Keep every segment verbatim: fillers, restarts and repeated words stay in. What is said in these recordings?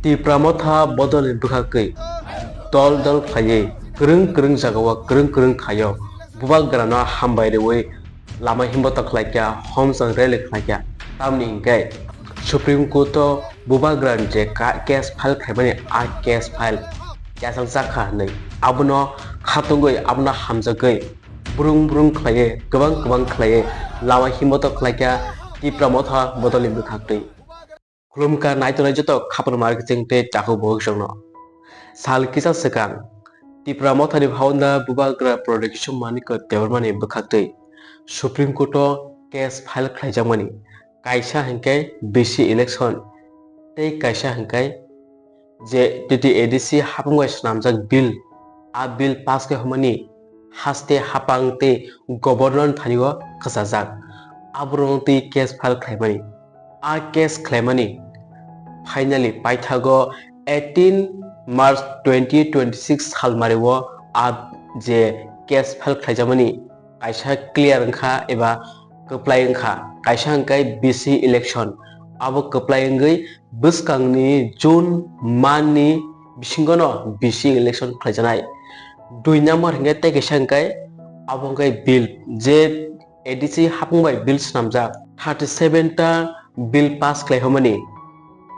Tipra Motha bodolni bwkhakwi dol dol khlaiwi kwrwng kwrwng jagao kwrwng kwrwng khaio, bubagrano hambai rwui lama himboto khlaikha, homjang rally khlaikha. Tamni hinkhe Supreme Court-o bubagrani je ka-, case file khlaimani, a case file yasang chakha hinwi abono khatungwi, abono hamjagwi brung brung khlaiwi, kwbang kwbang khlaiwi lama himboto khlaikha Tipra Motha bodolni bwkhaktwi. Khulumkha naitongnai joto khapang mar kiching tei takhuk bukhuk chwngno. Sal kisa swkang Tipra Mothani founder Bubagra Pradyut Kishore Manikya Debbarmani bwkhaktwi Supreme Court-o case file khlaijakmani, kaisa hinkhe B C election tei kaisa hinkhe je T T A D C hapung bai swnamjak bill, a bill pass khe hwnmani haste hapang tei governor ni thani o khachajak. Aborok twi case file khlaimani. A case khlaimani finally paithago eighteen March twenty twenty-six salmari o a je case file khlaijakmani kaisa clear wngkha eba kwplai wngkha, kaisa hwnkhe B C election. Abo kwplai wngwi bwskangni June manni bisingono B C election khlaijaknai. Dui number hwnkhe tei kaisa hwnkhe abo hwnkhe bill je A D C hapung bai bill swnamjak thirty seven ta bill pass khlaihomani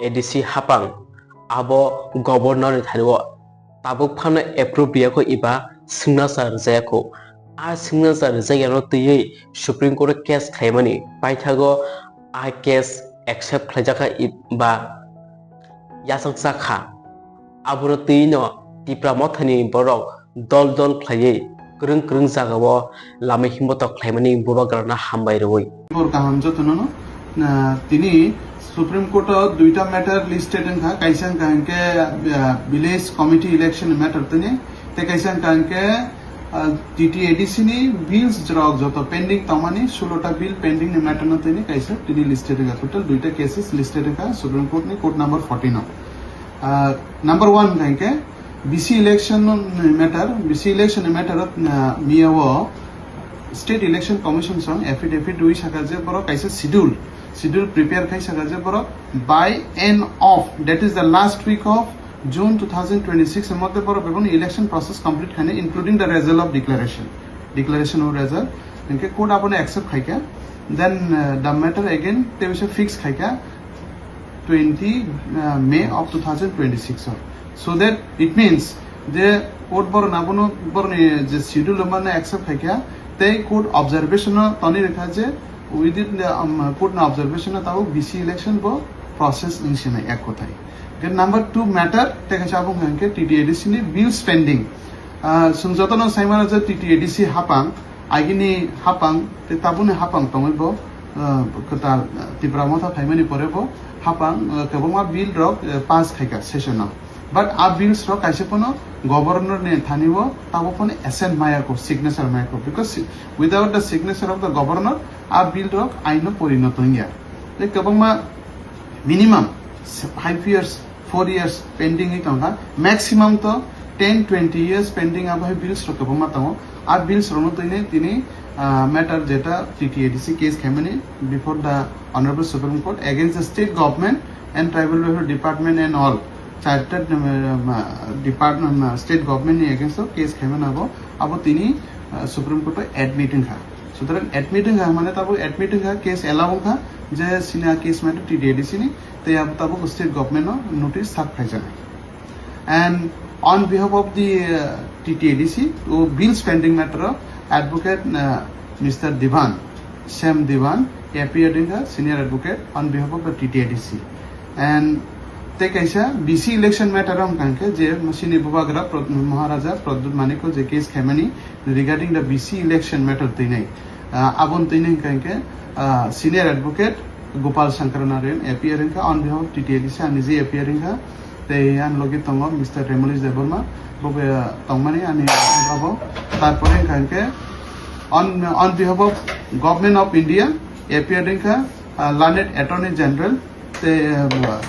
A D C hapang abo governor ni thani o tabuk phano approve riyakho eba signature rwjayakho. A signature rwjakyano twiwi Supreme Court o case khlaimani paithago a case accept khlaijakha eba yasaksa kha. Abono twi no Tipra Mothani borok dol dol khlaiwi kwrwng kwrwng jagao lama himbotok khlaimani bubagrano hambai rwui. Khobor kaham jotono no, ah, tini Supreme Court o duita matter listed wngkha, kaisa wngkha hinkhe, ah, village committee election ni matter tini, tei kaisa wngkha hinkhe, ah, T T A D C ni bills rok joto pending tongmani, sulo ta bill pending ni matter no tini kaisa tini listed wngkha, total duita cases listed wngkha Supreme Court ni court number fourteen o. Ah, number one wngkha hinkhe B C election ni matter, B C election ni matter o, ah, miya o State Election Commission song affidavit rwi saka je borok kaisa schedule, schedule prepare khai saka je borok by end of, that is the last week of June two thousand twenty-six ni moddhe borok bebak election process complete khaina, including the result of declaration, declaration of result, hinkhe court abono accept khaikha, then, uh, the matter again tei bisa fix khaikha twenty, uh, May of two thousand twenty-six o. So that it means je court borok abono borokni je schedule mano accept khaikha tei court observation o toni rwkha je within the, um, court ni observation o tabuk B C election bo process wngsinai ek kothai. Then number two matter tei kaisa abo wngkha hinkhe T T A D C ni bills pending. Ah, chwng jotono saimano je T T A D C hapang, agini hapang tei tabukni hapang tongwi bo, ah, kwtal, ah, Tipra Motha phaimani pore bo hapang, ah, kwbangma bill rok, ah, pass khaikha session o. But a bills rok kaisa phano governor ni thani o tabuk phano assent maya kho, signature maya kho, because si-, without the signature of the governor a bill rok aino porinoto wngya. Tei kwbangma minimum five years, four years pending wi tongkha, maximum to ten twenty years pending abo hai bills rok kwbangma tongo. A bills rokno tini, tini, ah, matter jeta T T A D C case khaimani before the Honorable Supreme Court against the state government and tribal welfare department and all chartered, um, uh, department, uh, state government ni against o case khaimani abo, abo tini, uh, Supreme Court o admit wngkha. Sutorang admit wngkha mane tabuk admit wngkha, case allow wngkha, je sini a case matter T T A D C ni, tei abo tabuk state government no notice sak phaijaknai. And on behalf of the, uh, T T A D C, o bills pending matter o advocate, uh, Mister Divan, Sam Divan, appeared wngkha senior advocate on behalf of the T T A D C. And tei kaisa B C election matter o wngkha hinkhe je sini bubagra Prod-, Maharaja Pradyut Manikya je case khaimani regarding the B C election matter twinai. Ah, aboni twinai wngkha hinkhe, ah, senior advocate Gopal Shankar Narayan appear wngkha on behalf of T T A D C, ani je appear wngkha, tei ani logi tongo Mister Remolish Debbarma, bo be, ah, tongmani ani abo. Tarpore wngkha hinkhe on, on behalf of Government of India appear wngkha, ah, learned Attorney General, tei, uh,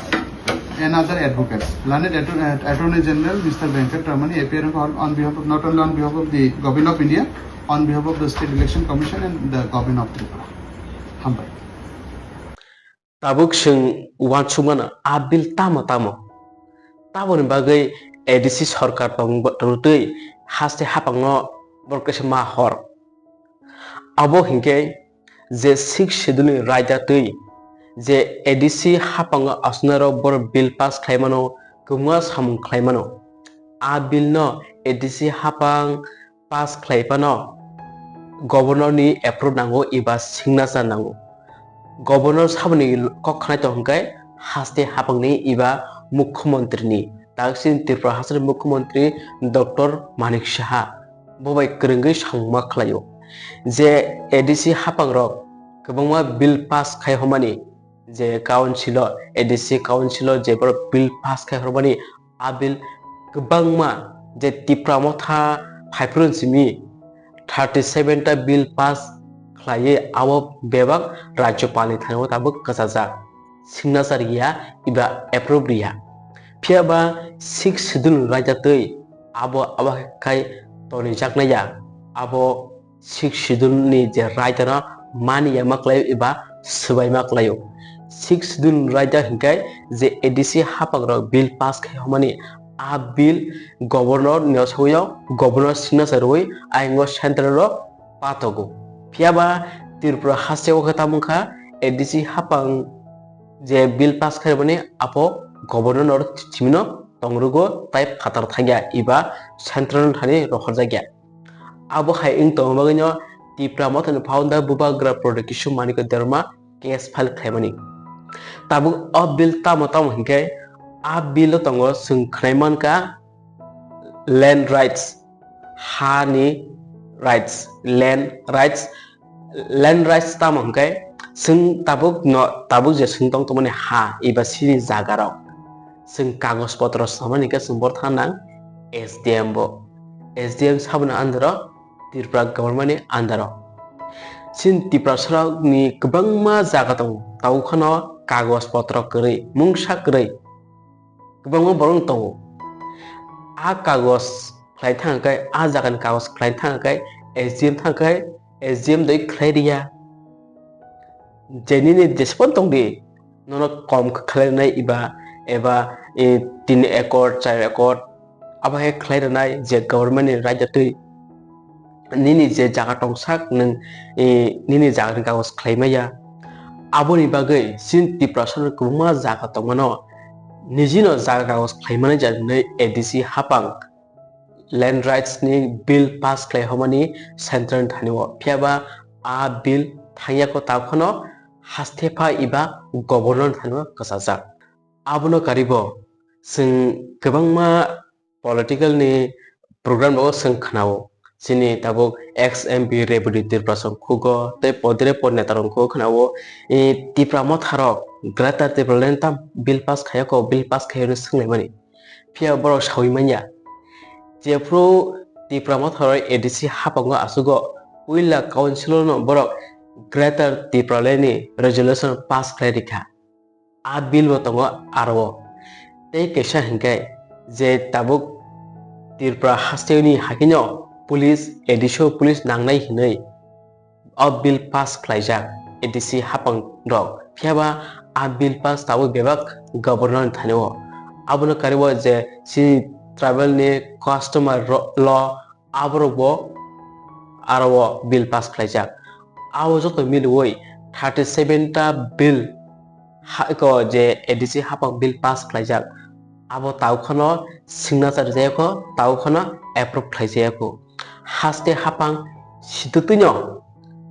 another advocate, learned Attor-, uh, Attorney General Mister Venkat Ramani appear on, on behalf of, not only on behalf of the Government of India, on behalf of the State Election Commission and the Government of Tripura. Hambai. Tabuk chwng uansukmano a bill tamo tamo Taboni bagwi A D C sorkar tong-, tongtwi haste hapangno borok kaisa ma hor. Abo hinkhe je Sixth Schedule ni raida twi je A D C hapango asonarok borok bill pass khlai mano, kwbangma samung khlai mano. A bill no A D C hapang pass khlai phano governor ni approve nango eba signature nango. Governor saboni kok khnai tong hwnkhe haste hapangni eba mukhyamantri ni. Taksin Tripura hasteni mukhyamantri Doctor Manik Saha bo bai kwrwngwi samungma khlaio je A D C hapangrok kwbangma bill pass khai homani, je council o, A D C council o je borok bill pass khai hormani, a bill kwbangma je Tipra Motha phaiphuru simi thirty seven ta bill pass khlaiwi abo bebak Rajyapal ni thani o tabuk kwchajak, signature ya eba approve ya. Phiya ba Sixth Schedule ni raida twi abo, abo khai tonijaknai ya, abo Sixth Schedule ni je raida no mani ya ma khlai eba swbai ma khlaio. Sixth Schedule ni raida hinkhe je A D C hapangrok bill pass khai homani, a bill governor ni o sogwi o governor signature rwi ayang o central o patogo. Phiya ba Tripura haste o khe tamo wngkha A D C hapang je bill pass khai mani abo governor no thimino tongrugo tai phatar thangya eba central thani rohorjakya. Abo hai wng tongma bagwino Tipra Mothani founder Bubagra Protection Manikya Debbarma case file khlaimani. Tabuk o bill tamo tamo hinkhe a bill o tongo chwng khnai mankha land rights, ha ni rights, land rights, land rights tamo hinkhe chwng tabuk no, tabuk je chwng tong tongmani ha eba sini jaga rok chwng kagoj potro samani hinkhe chwng bor thang nang S D M bo, S D M saboni under o Tripura government ni under o. Chini Tiprasa rok ni kwbangma jaga tongo, tabuk phano kagoj potro kwrwi, mungsa kwrwi kwbangma borok tongo. A kagoj khlai thang khe, a jaga ni kagoj khlai thang khe S D M thang khe S D M doi khlai riya. Je nini jesphano tong di, nono kom khe khlai rwnai eba, eba, eh, tin ekor, char ekor, abo hai khlai rwnai je government ni raida twi nini je jaga tongsak nwng, eh, nini jaga ni kagoj khlai maya. Aboni bagwi chini Tiprasa no kwbangma jaga tongmano, nijino jaga kagoj khlai mani ja hinwi A D C hapang land rights ni bill pass khlai homani central ni thani o. Phiya ba a bill thangya ko ta phano haste pha eba governor ni thani o kwchajak. Abono karibo chwng kwbangma political ni program rogo chwng khnao. Chini tabuk ex M P Rebati Tripura song khugo tei podre pod neta rok khugo khnao. I Tipra Motha rok Greater Tipraland tam bill pass khaya ko, bill pass khaya hwnwi swnglaimani. Phiya borok sawi manya. Jephru Tipra Motha rok A D C hapango asugo puila council no borok Greater Tipraland ni resolution pass khlai rikha. A bill bo tongo aro. Tei kaisa hinkhe je tabuk Tripura haste ni hakino police, A D C o police nangnai hinwi o bill pass khlaijak A D C hapang rok. Phiya ba a bill pass tabuk bebak governor ni thani o. Abono karibo je chini tribal ni customer ro-, law aborok bo aro o bill pass khlaijak. Abo joto miliwi thirty seven ta bill ha-, ko je A D C hapang bill pass khlaijak. Abo tau khano signature rijaya kho, tau khano approve khlaijaya kho. Haste hapang situtwino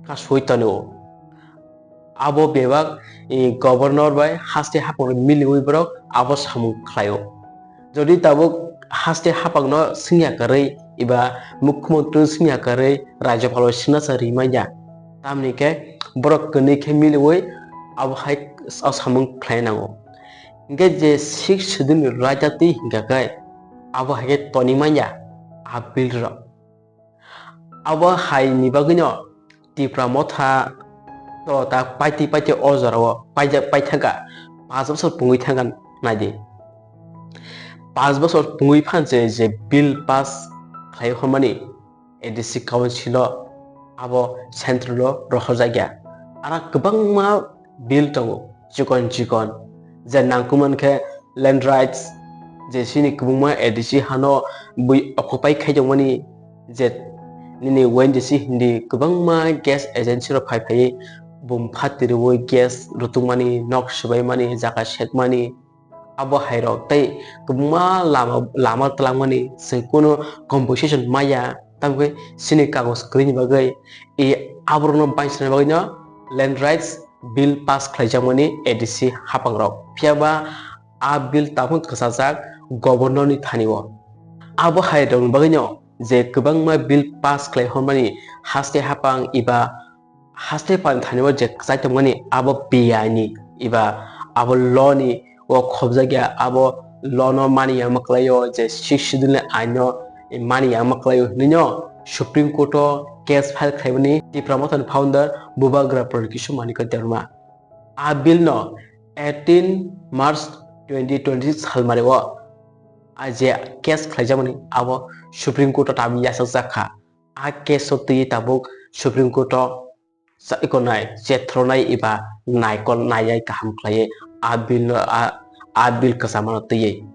kasui tonio. Abo bebak, i, governor bai haste hapang miliwi borok abo samung khlaio. Jodi tabuk haste hapangno swngya kwrwi eba mukhyamantri swngya kwrwi rajyapal bai signature rimanya, tamni khe borok kwnwi khe miliwi abo hai o samung khlai nango. Hinkhe je sixth schedule ni raida twi hinkha khe abo hai khe toni manya a bill rok. Abo hai ni bagwino Tipra Motha to ta paitwi paitwi o jora o paijak paithaka, panch bosor pungwi thangkha naidi. Panch bosor pungwi phanse je bill pass khlai hormani A D C council o abo central o rohorjakya. Ara kwbangma bill tongo chikon chikon, je nangkukmani khe land rights, je chini kwbangma A D C hano bui occupy khai tongmani, je nini O N G C hindi kwbangma gas agency rok phai phaiwi bum phatiriwi gas rutungmani, nok swbaimani, jaga sekmani, abo hai rok tei kwbangma lama, lama twlangmani chwng kunu compensation maya, tamkhe chini kagoj kwrwini bagwi, i aborokno bainsanai bagwino land rights bill pass khlaijakmani A D C hapangrok. Phiya ba a bill tabuk kwchajak governor ni thani o. Abo hai rokni bagwino je kwbangma bill pass khlai hormani haste hapang iba haste phan thani o je kwchai tongmani abo B I ni iba abo law ni o khobjakya, abo law no mani yangma kwlaio, je Sixth Schedule ni ain no mani yangma kwlaio hinwi no Supreme Court o case file khlaimani Tipra Motha ni founder Bubagra Prodyot Kishore Manikya Debbarma. A bill no eighteen March twenty twenty-six salmari o a je case khlaijakmani abo Supreme Court o tabuk yachakjak kha. A case o twi tabuk Supreme Court o sa-, ikonai, chetronai iba naikol naiyai kaham khlaiwi a bill no, a, a bill kwchamano twiwi.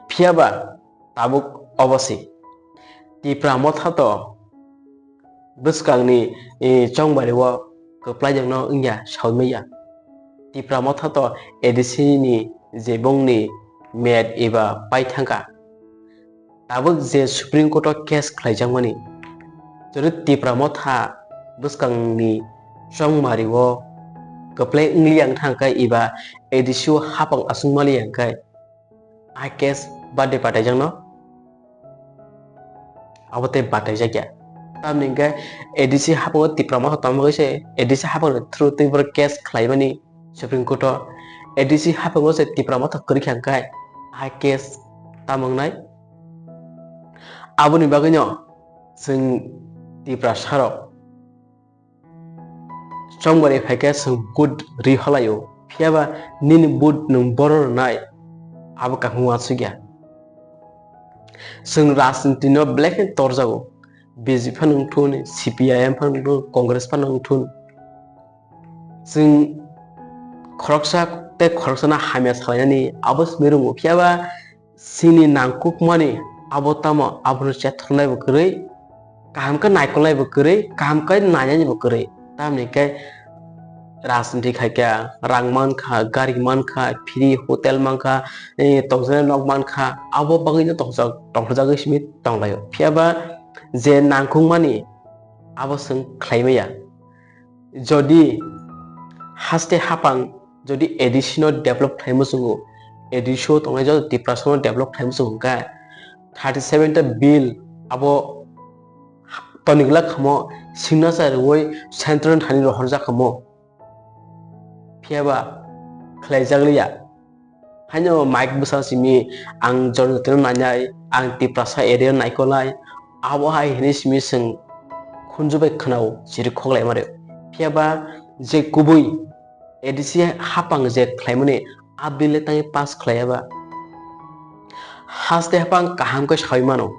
Phiya ba tabuk obo se. Tipra Motha to bwskangni, eh, chongbari o kwplai jangno wngya sawi maya. Tipra Motha to A D C ni je bongni met iba paithangkha. Tabuk je Supreme Court o case khlaijakmani, jodi Tipra Motha bwskangni chongmari o kwplai wngliya wngkha hwnkhe iba A D C o hapang aswk maliya hwnkhe, a case bade bataijakno abo tei bataijakya. Tamni hwnkhe A D C hapango Tipra Motha tongmani se A D C hapango through tei borok case khlaimani Supreme Court o. A D C hapango se Tipra Motha kwrwi kha hwnkhe a case tamo wngnai. Aboni bagwino chwng Tiprasarok chongmani phaikhe chwng vote ri holaio, phiyaba nini vote nwng boro rwnai, abo kaham uansukya. Chwng rajniti no belai khe torjago, B J P phano wngthun, C P I M phano wngthun, Congress phano wngthun. Chwng khoroksa tei khoroksano hamya salainani abo simi rwngo, phiyaba chini nangkukmani abo tamo, abono chethornai bo kwrwi, kaham khe naikolnai bo kwrwi, kaham khe nainani bo kwrwi. Tamni khe rajniti khaikha, rang mankha, gari mankha, free hotel mankha, eh, tongjaknai nok mankha, abo bagwino tongthokjagwi simi tonglaio. Phiyaba je nangkukmani abo chwng khlai maya. Jodi haste hapang jodi A D C no develop khlai muchungo, A D C o tongnai joto Tiprasa no develop khlai muchungo hwnkhe thirty seven ta bill abo toniglak khamo signature rwui central thani rohorjak khamo, phiyaba khlaijak liya. Haino mic bwsa simi ang jonjatino nainai, ang Tiprasa area naikolnai, abo hai hinwi simi chwng khunju bai khwnao chiri khoklai mare. Phiyaba je kubui A D C hapang je khlaimani a bill le tangwi pass khlaiya ba. Haste hapang kaham khe sawi mano.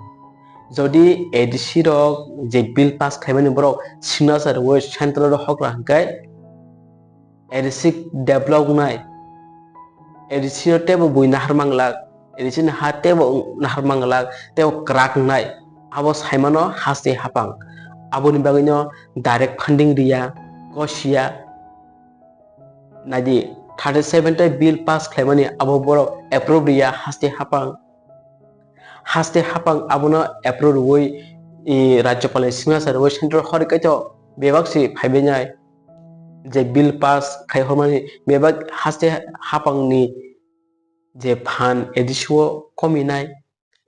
Jodi A D C rok je bill pass khlaimani borok signature rwui central o hokra hwnkhe A D C develop wngnai, A D C no teibo bui nahar manglak, A D C ni ha teibo nahar manglak, teibo kwrak wngnai, abo saimano haste hapang. Aboni bagwino direct funding riya, kosiya. Naidi, thirty seven ta bill pass khlaimani abo borok approve riya haste hapang. Haste hapang abono approve rwui, i, Rajyapalni signature rwui central hor kaito bebak se phaibainai. Je bill pass khai hormani bebak haste hapangni je phan A D C o kominai,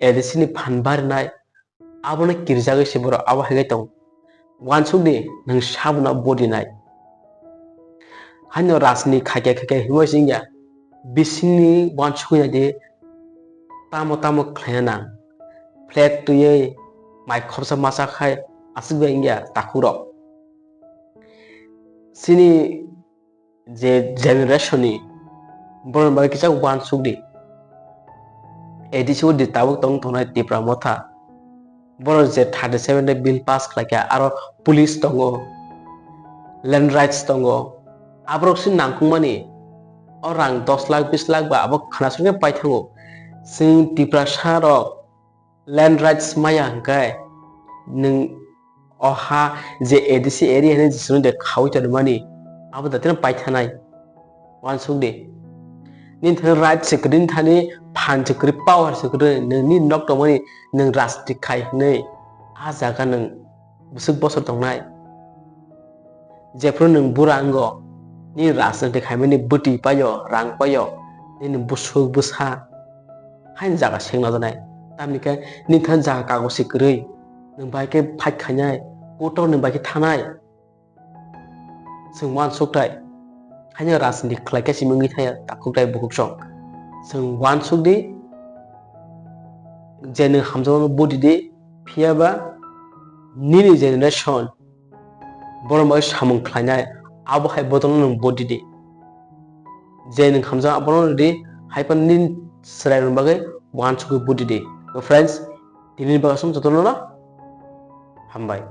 A D C ni phan barinai, abono kirjagwi se borok abo hai khe tong. Uansukdi nwng sabono bodinai. Haino rajni khaikya khaikya himwi se wngya, bisingni uansukya di tamo tamo khlaina nang. Flag twiwi mai khorsa masa khai aswk bai wngya takhukrok. Chini je generation ni borok bai kisa uansuk di. A D C o di tabuk tong tongnai Tipra Motha. Borok je thirty seven de bill pass khlaikha, aro police tongo, land rights tongo. Aborok si nangkukmani o rang dos lakh, bis lakh ba abo khna songya pai thango. Chwng Tiprasa rok land rights maya hwnkhe nwng o ha je A D C area hinwi jeswk de khaui tonmani abo da tino paithanai. Uansuk di. Nini thani right se kwrwi, nini thani phan se kwrwi, power se kwrwi, nwng nini nok tongmani nwng rajniti khai hwnwi a jaga nwng bwswk bosor tongnai. Jephru nwng bura wngo, nini rajniti khaimani bwtwi paio, rang paio, nini bwswk bwsa haini jaga sengna janai. Tamni khe nini thani jaga kagosi kwrwi, nwng bai khe fight khainai, court o nwng bai khe thanai. Chwng uansuk thai. Haino rajniti khlai khe simi wngwi thaya takhuk thai bukhuk song. Chwng uansuk di, je nwng hamjakmano budi di, phiya ba nini generation borok bai samung khlainai, abo hai bodolno nwng budi di. Je nwng hamjak abono di, hai phano nini chwrairokni bagwi uansukwi budi di. To friends, tini bagwi aswk jotono no hambai.